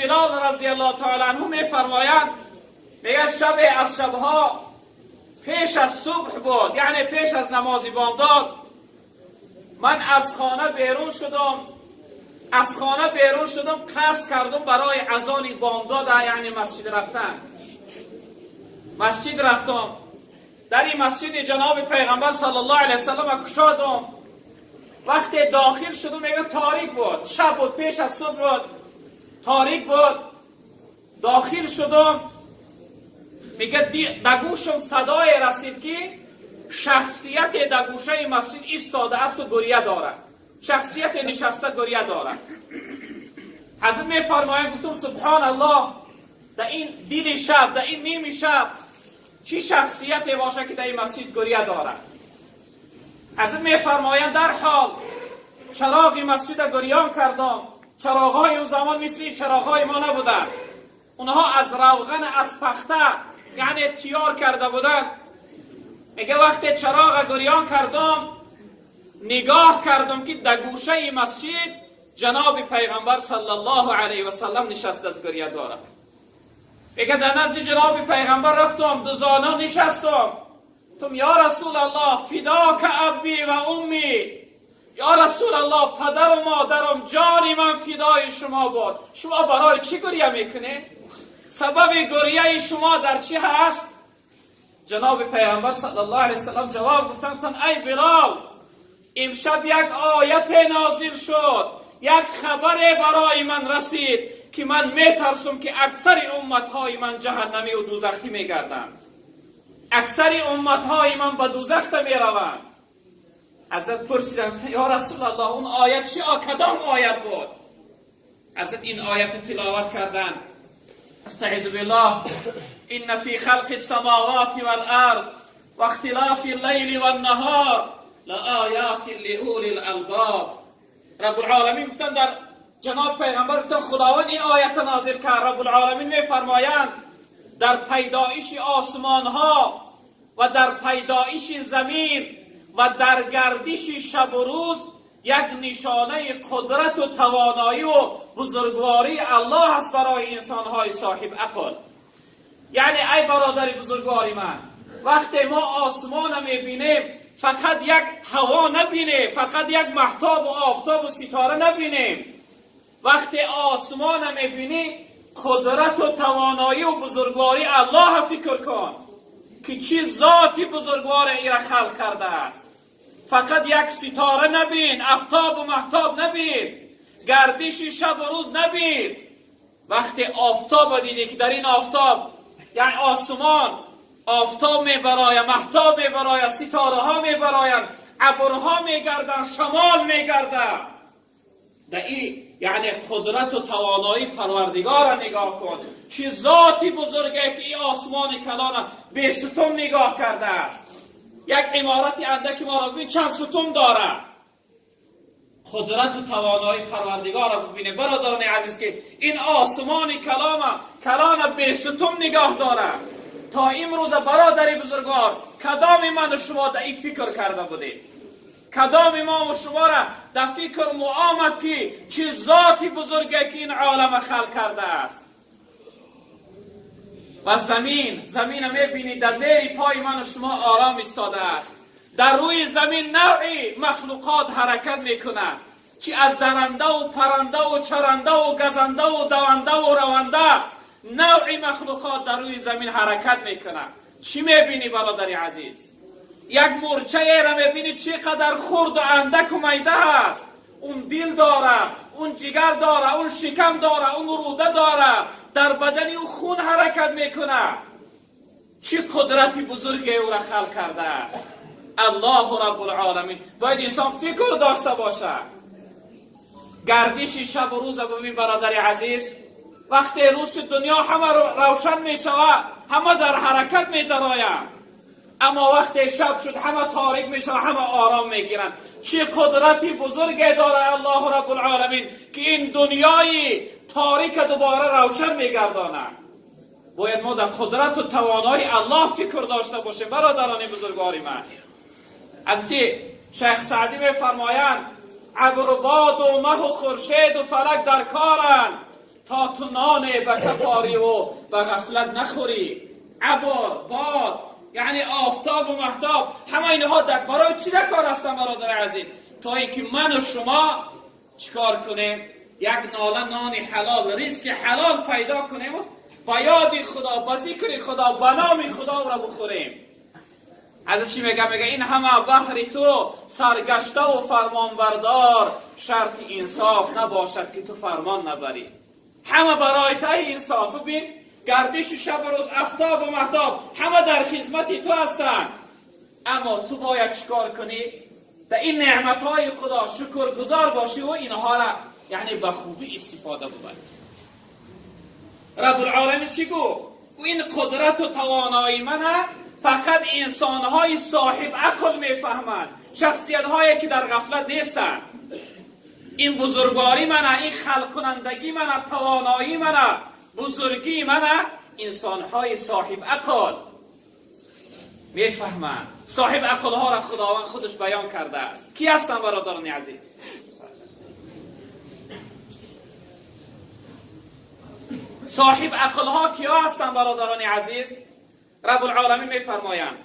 بلال رضی الله تعالی عنه میفرمایند، میگه شب از شبها پیش از صبح بود، یعنی پیش از نماز بامداد، من از خانه بیرون شدم، از خانه بیرون شدم، قصد کردم برای اذان بامداد، یعنی مسجد رفتن. مسجد رفتم، در این مسجد جناب پیغمبر صلی الله علیه وسلم کشادم. وقتی داخل شدم میگه تاریک بود، شب بود، پیش از صبح بود، تاریک بود. داخل شدم، میگه در گوشم صدای رسید که شخصیت در گوشه مسجد ایستاده است و گریه دارد، شخصیت نشسته گریه دارد. حضرت میفرمایند، گفتم سبحان الله، در این دل شب، در این نیم شب چی شخصیتی باشه که در این مسجد گریه دارد؟ حضرت میفرمایند در حال چراغ مسجد گریان کردم. چراغ‌های اون زمان مثل چراغ‌های ما نبودند، اونها از روغن، از پخته یعنی تیار کرده بودند. میگه وقتی چراغ گریان کردم، نگاه کردم که در گوشه مسجد جناب پیغمبر صلی الله علیه و سلم نشست از گریه دارد. میگه در نزد جناب پیغمبر رفتم، دو زانو نشستم، گفتم یا رسول الله فداک ابی و امی، یا رسول الله پدر و مادرم، جان من فدای شما بود، شما برای چی گریه میکنی؟ سبب گریه شما در چی هست؟ جناب پیغمبر صلی الله علیه وسلم جواب گفتن ای بلال، امشب یک آیت نازل شد، یک خبر برای من رسید که من میترسم که اکثر امتهای من جهنمی و دوزخی میگردند، اکثر امتهای من به دوزخ میروند. حضرت پرسیدن یا رسول الله اون آیت چی، کدام آیت بود؟ حضرت این آیت تلاوت کردند، استعیذ بالله، ان فی خلق السماوات والارض و اختلاف اللیل والنهار لآیات لأولی الالباب. رب العالمین گفتن در جناب پیغمبر گفتن خداوند این آیت نازل کرد. رب العالمین میفرمایند در پیدایش آسمان ها و در پیدایش زمین و در گردش شب و روز یک نشانه قدرت و توانایی و بزرگواری الله است برای انسانهای صاحب عقل. یعنی ای برادر بزرگواری من، وقتی ما آسمان میبینیم فقط یک هوا نبینیم، فقط یک مهتاب و آفتاب و ستاره نبینیم. وقتی آسمان میبینی قدرت و توانایی و بزرگواری الله فکر کن که چی ذاتی بزرگوار ای را خلق کرده است. فقط یک ستاره نبین، افتاب و مهتاب نبین، گردش شب و روز نبین. وقتی آفتاب دیدی که در این آفتاب، یعنی آسمان، آفتاب میبراید، مهتاب میبراید، ستاره ها میبراید، ابرها میگردن، شمال میگردن، در این یعنی قدرت و توانایی پروردگار را نگاه کن، چه ذاتی بزرگه که این آسمان کلان به ستون نگاه کرده است. یک عمارت اندک ما را ببین چند ستون داره. قدرت و توانایی پروردگار را ببینه برادران عزیز که این آسمان کلان به ستون نگاه داره. تا امروز برادر بزرگوار کدام من و شما در این فکر کرده بودیم؟ کدام ما و شما را در فکر مو آمد که چه ذاتی بزرگه که این عالم خلق کرده است؟ و زمین میبینید در زیر پای من و شما آرام ایستاده است. در روی زمین نوعی مخلوقات حرکت میکنند، چی از درنده و پرنده و چرنده و گزنده و دونده و رونده، نوعی مخلوقات در روی زمین حرکت میکنند. چی میبینی برادر عزیز؟ یک مورچه را میبینی چقدر خرد و اندک و میده است. اون دل داره، اون جگر داره، اون شکم داره، اون روده داره، در بدن او خون حرکت میکنه. چه قدرتی بزرگی او را خلق کرده است الله رب العالمین. باید انسان فکر داشته باشه. گردش شب و روز ببین برادر عزیز، وقتی روز دنیا همه روشن میشود، همه در حرکت میدرآیند، اما وقتی شب شد همه تاریک میشه، همه آرام میگیرند. چه قدرتی بزرگی داره الله رب العالمین که این دنیای تاریک دوباره روشن میگردانه. باید ما در قدرت و توانایی الله فکر داشته باشیم برادران بزرگوار من. از که شیخ سعدی میفرمایند ابر و باد و مه و خورشید و فلک در کارند، تا تو نان به کفاری و به غفلت نخوری. ابر، باد، یعنی آفتاب و مهتاب، همه اینها در برای چی در کار هستن برادر عزیز؟ تا اینکه من و شما چیکار کنیم؟ یک ناله نان حلال، ریسک حلال پیدا کنیم و با یاد خدا، با ذکر خدا، با نام خدا را بخوریم. از چی میگه؟ میگه این همه بحر تو سرگشته و فرمانبردار، شرط انصاف نباشد که تو فرمان نبری. همه برای تو انصاف. ببین گردش شب و روز، افتاب و مهتاب، همه در خدمت تو هستند، اما تو باید چیکار کنی؟ در این نعمتهای خدا شکرگزار باشی و اینها را یعنی به خوبی استفاده ببری. رب العالمین چی گفت؟ این قدرت و توانایی منه فقط انسانهای صاحب عقل میفهمند، شخصیت‌هایی که در غفلت نیستند. این بزرگواری منه، این خلق کنندگی منه، توانایی منه، بزرگی منه، انسانهای صاحب عقل میفهمند. صاحب عقل ها را خداوند خودش بیان کرده است. کی هستند برادران عزیز؟ صاحب عقل ها کیا هستند برادران عزیز؟ رب العالمین میفرمایند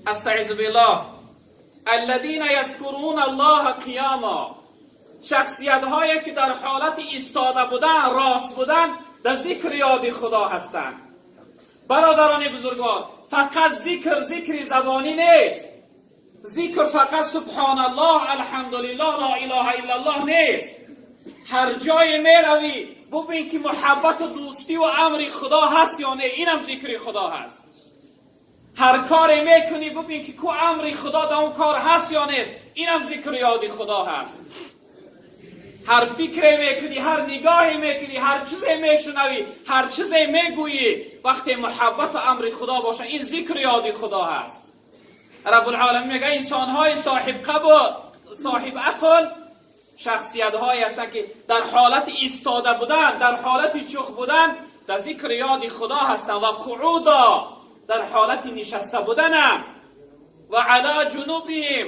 استعیذ بالله الذین یذکرون الله قیاما، شخصیت هایی که در حالت ایستاده بودن، راست بودن، در ذکر یاد خدا هستند. برادران بزرگوار، فقط ذکر ذکر زبانی نیست. ذکر فقط سبحان الله، الحمدلله، لا اله الا الله نیست. هر جای میروی ببین که محبت و دوستی و امر خدا هست یا نه، اینم ذکر خدا هست. هر کاری میکنی ببین که کو امر خدا در اون کار هست یا نیست، اینم ذکر یاد خدا هست. هر فکری میکنی، هر نگاهی میکنی، هر چیزی میشنوی، هر چیزی میگویی، وقتی محبت و امر خدا باشه، این ذکر یاد خدا هست. رب العالمین میگه انسانهای صاحب قبول، صاحب عقل، شخصیت هایی هستند که در حالت ایستاده بودن، در حالت چخ بودن، در ذکر یاد خدا هستند، و قعودا، در حالت نشسته بودن، و علی جنوبهم،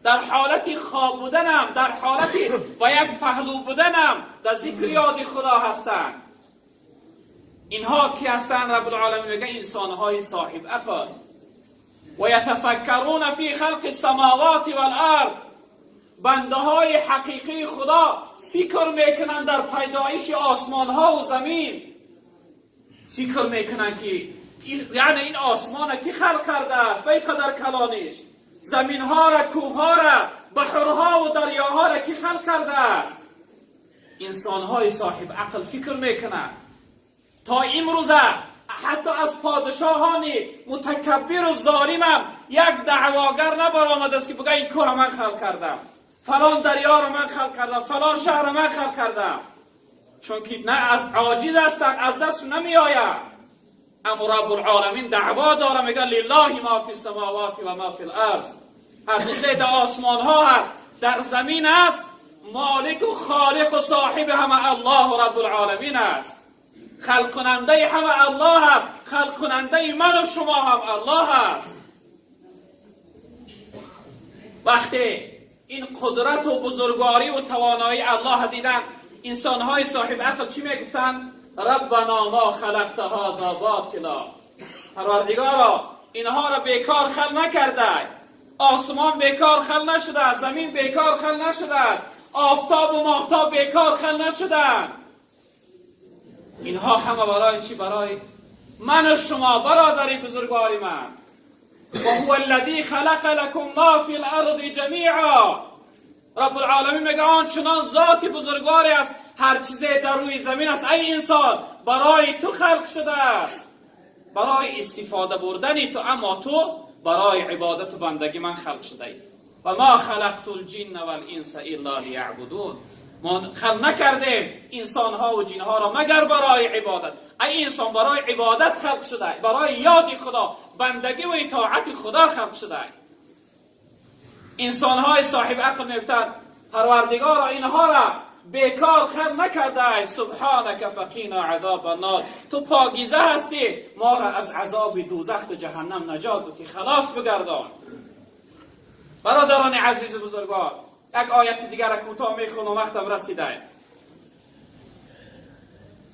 در حالت خواب بودنم، در حالت با یک پهلو بودنم، در ذکر یاد خدا هستند. اینها کی هستند؟ رب العالمین میگه انسانهای صاحب عقل. و یتفکرون فی خلق السماوات والارض، بنده های حقیقی خدا فکر میکنن در پیدایش آسمان ها و زمین. فکر میکنن که یعنی این آسمان کی خلق کرده است به قدر کلانش، زمین ها را، کوه ها را، بحرها و دریاها را کی خلق کرده است؟ انسان های صاحب عقل فکر میکنن. تا امروزه حتی از پادشاهان متکبر و ظالمم یک دعواگر نبرآمده است که بگه این کوه من خلق کردم، فلان دریا رو من خلق کردم، فلان شهر من خلق کردم، چون که نه از عاجز هستند، از دست نمی آید. اما رب العالمین دعوا داره، میگه لله ما فی السماوات و ما فی الارض، هر چیزی در آسمان ها هست، در زمین است، مالک و خالق و صاحب همه الله رب العالمین است. خلق کننده همه الله است، خلق کننده من و شما هم الله است. وقتی این قدرت و بزرگواری و توانایی الله دیدن، انسانهای صاحب عقل چی میگفتن؟ ربنا ما خلقت هذا باطلا، پروردگارا اینها را بیکار خلق نکرده، آسمان بیکار خلق نشده است، زمین بیکار خلق نشده است، آفتاب و ماهتاب بیکار خلق نشده. اینها همه برای چی؟ برای من و شما برادری بزرگواری من. و هو الذی خلق لكم ما فی الارض جمیعا، رب العالمین میگه آنچنان ذات بزرگواری است، هر چیزی در روی زمین است ای انسان برای تو خلق شده است، برای استفاده بردن تو، اما تو برای عبادت و بندگی من خلق شده ای. و ما خلقت الجن والانس الا لیعبدون، ما خلق نکردیم انسان ها و جن ها را مگر برای عبادت. ای انسان برای عبادت خلق شده، برای یاد خدا، بندگی و اطاعت خدا خلق شده. انسان های صاحب عقل میگفتند پروردگارا اینها را بیکار خلق نکرده، سبحانک فقینا عذاب النار، تو پاکیزه هستی، ما را از عذاب دوزخ و جهنم نجات بده، خلاص بگردان. برادران عزیز و بزرگوار، یک آیت دیگر را کوتاه میخونم، وقتم رسیده.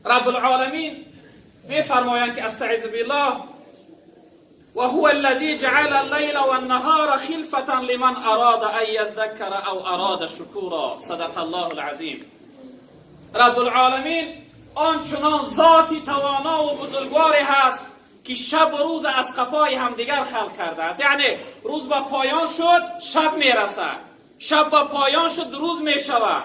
رب العالمین میفرمایند که استعیذ بالله و هو الذی جعل اللیل والنهار خلفة لمن اراد ان یذکر او اراد شکورا. صدق الله العظیم. رب العالمین آنچنان ذاتی توانا و بزرگواری هست که شب و روز از قفای همدیگر خلق کرده است. یعنی روز به پایان شد، شب میرسد، شب به پایان شد، روز میشود.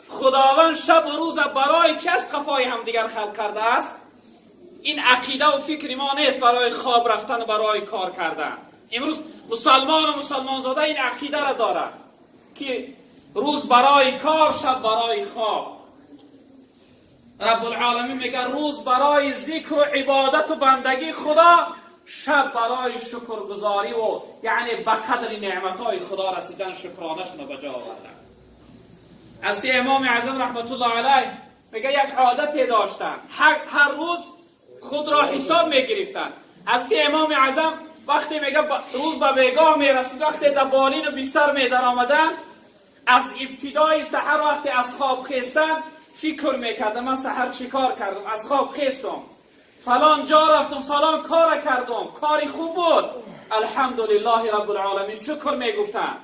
خداوند شب و روز برای چه از قفای همدیگر خلق کرده است؟ این عقیده و فکر ما نیست برای خواب رفتن و برای کار کردن. امروز مسلمان و مسلمان زاده این عقیده را دارد که روز برای کار، شب برای خواب. رب العالمین میگه روز برای ذکر و عبادت و بندگی خدا، شب برای شکرگزاری و یعنی به قدر نعمتهای خدا رسیدن، شکرانشون به جا آوردن. از امام اعظم رحمت الله علیه میگه یک عادت داشتن، هر روز خود را حساب میگرفتن. از امام اعظم وقتی میگه روز به بیگاه میرسید، وقتی در بالین و بستر میدر آمدن، از ابتدای سحر وقتی از خواب خیستن فکر میکردم من سحر چی کار کردم، از خواب خیستم فلان جا رفتم، فلان کار کردم، کاری خوب بود، الحمدلله رب العالمین شکر میگفتن.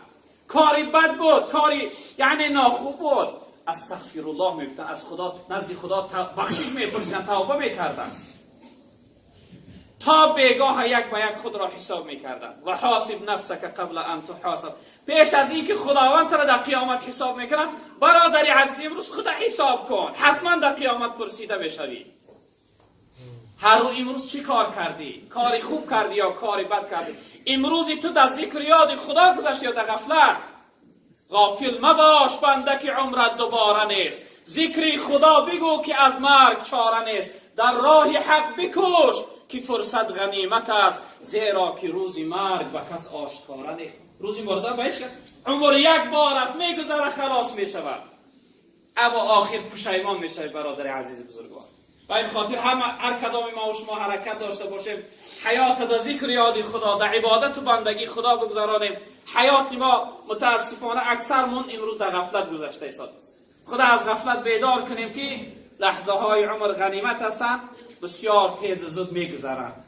کاری بد بود، کاری یعنی ناخوب بود، استغفر الله میگفتن، از خدا نزد خدا بخشش میپرسیدن، توبه میکردن. تا بیگاه یک به یک خود را حساب میکردن. و حاسب نفسک قبل ان تحاسب. پیش از اینکه خداوند را در قیامت حساب میکنن، برادری عزیز امروز خدا حساب کن، حتما در قیامت پرسیده میشوی. هر روز امروز چی کار کردی؟ کاری خوب کردی یا کاری بد کردی؟ امروز تو در ذکر یاد خدا گذشتی یا در غفلت؟ غافل مباش بنده که عمرت دوباره نیست، ذکری خدا بگو که از مرگ چاره نیست، در راه حق بکوش که فرصت غنیمت است، زیرا که روز مرگ به کس آشکاره نیست. روزی مردن به هیچ کس، عمر یک بار است، میگذره خلاص میشود، اما آخر پشیمان میشوی برادر عزیز بزرگوار. و این خاطر هم هر کدام ما و شما حرکت داشته باشیم، حیات در ذکر یاد خدا، در عبادت و بندگی خدا بگذرانیم. حیات ما متاسفانه اکثرمون امروز در غفلت گذشته است. خدا از غفلت بیدار کنیم که لحظه های عمر غنیمت هستند، بسیار تیز زود میگذرند.